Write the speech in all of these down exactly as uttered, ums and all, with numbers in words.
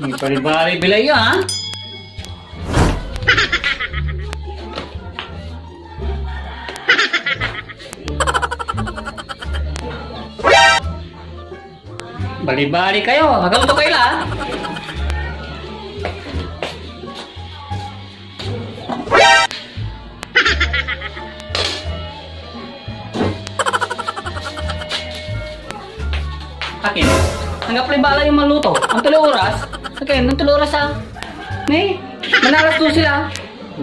May balibali bilay yo, ha? Balibali kayo. Hagam to kayo la. Akin, anggap lay bala yung maluto. Ang tuloy oras? Akin, ang tuloy oras, ah. Ni, manalas to sila.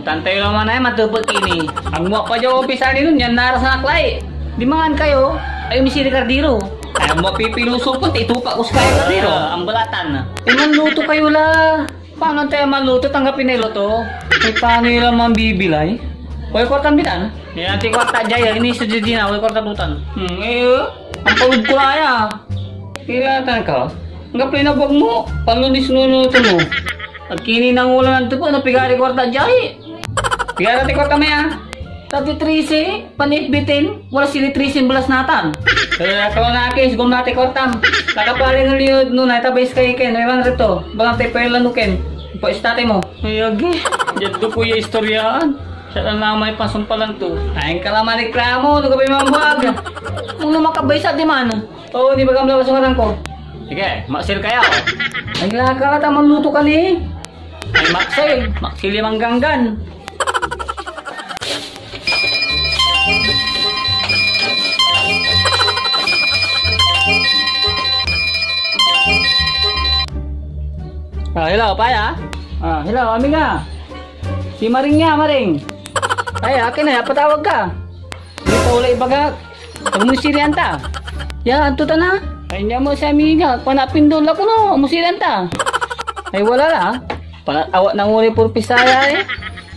Tantay laman ay matupot ini. Ang mo pa dyan, opisan ni nun, yan naras na klay. Di mangan kayo, ay umisiri kardiro. Ay, ang mo pipiluso po, itupa ko sa kaya kardiro. Ah, ang balatan. Eh, manluto kayo la. Paano tayo manluto? Tanggapin na luto. Ay, paano yun lang mambibilay? Way kwartan bitan? Yan, ti kwarta dyan, ini sa dyan, way kwarta lutan. Hmm, eh, ang palud ko la ya. Kailangan ka. Anggap na bag mo, palunis mo luto mo. Agkini nangulan to po, napigari kwarta dyan. Pigara ti kwarta mo ya. Tati trese, panit bitin, wala sili trese balas natan. Eh, ako na akis, gum nati kwartam. Nakapari ng liyo, no, naitabay sa kayo, Ken, may man rito. Balang tayo pa yung lanu, Ken. Ipa-, istate mo. Ay, agi. Diyan to po yung istoryaan. Siya na may pasumpalan to. Ay, ka la mareklamo, no ka pa yung mambuag. Kung no makabay sa di man. Oo, di ba gamla ko sa ko? Sige, maksil kayo. Ay, laka ka, taman luto ka ni. Ay, maksil. Maksil yung mangganggan. Ah, hello, paya? Ah, hello, amiga. Si Maring ya, Maring. Ay, akin na, patawag ka. Ito, wala ibaga. Agmusirian ta. Ya, anto ta na? Ay, niya mo si amiga. Panapindol ako, no? Agmusirian ta. Ay, wala la. Panat awat na nguri pur pisaya, eh.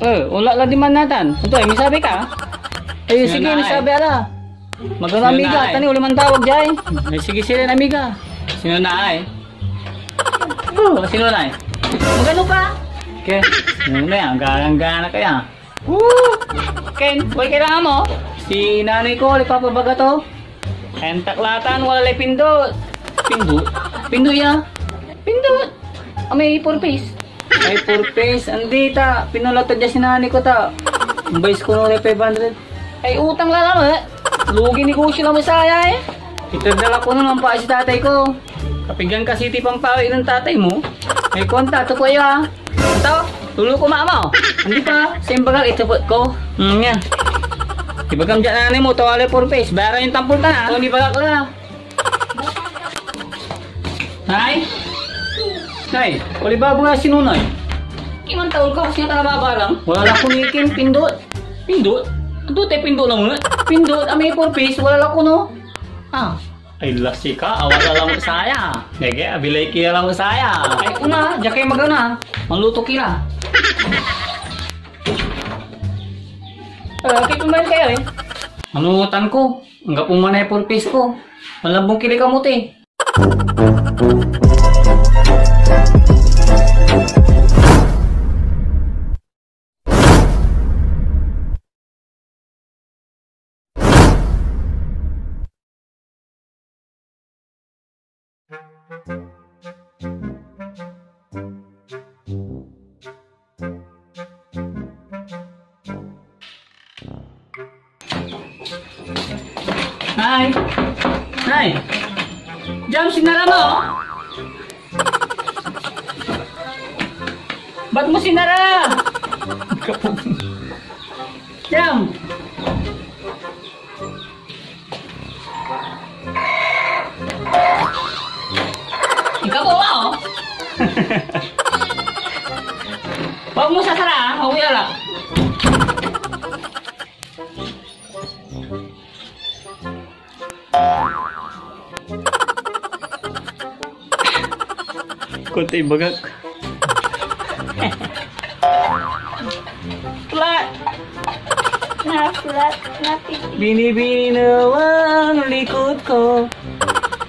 Eh, wala la di man natan. Ito, eh, misabi ka? Ay, sige, misabi ala. Magano amiga, tani, wala man tawag, jay. Ay, sige, sige, amiga. Sino na, eh? Oh, sino na, eh? Magano pa? Okay. Ano na yan? Gana-gana kaya? Woo! Ken, way kailangan mo? Si nanay ko, wala papabaga to. Ken taklatan, wala lay pindot. Pindot? Pindot ya? Pindot. Amay four piece. Ay, four piece. Andi ta, pinulot to dia si nanay ko ta. Ambayis ko no five hundred. Ay, utang la lamet. Lugi negosyo lamet saya, eh. Iterdal ako nun, ampa si tatay ko. Kapigan kasi ti pampawi ng tatay mo? Ay, kuwan ta, tukoy, ah. Ito, tulo ko mama, oh. Hindi pa, sa imbagal, itupot ko. Hmm, yan. Ibagam dyan, nanay mo, tawala yung four piece. Bayaran yung tampol ka na. Ito, ibagak la. Nay? Nay, wala ba nga sinunay? Iman taon ko, kasi nga talababalang. Wala la ko ni Kim, pindot. Pindot? Ito, te, pindot lang mo. Pindot, amay four piece, wala la ko, no? Ah. Ay, lasi ka, awat la lang mo saya. Nege, abilay kila lang mo saya. Ay, una, diya kayo magana. Manluto kila. Eh, okay, kumain kayo, eh. Ano tan ko? Anggapo man ay purpose ko. Malambong kili kamote. Nay! Nay! Jam, sinara mo! Ba't mo sinara? Jam! Ikaw po, oh. Huwag mo sasara, ha? Huwag mo ilalak. Konti bagak. Flat. Na flat na pipi. Binibinaw ang likod ko.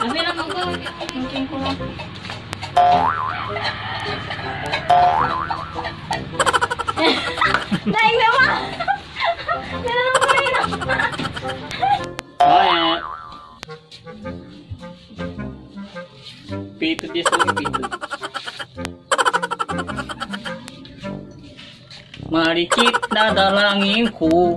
Kasi naman ko, Tingin ko lang. Dahil naman! Meron ko rin. Ay. Pito, dies, pito. Marikit na dalangin ko.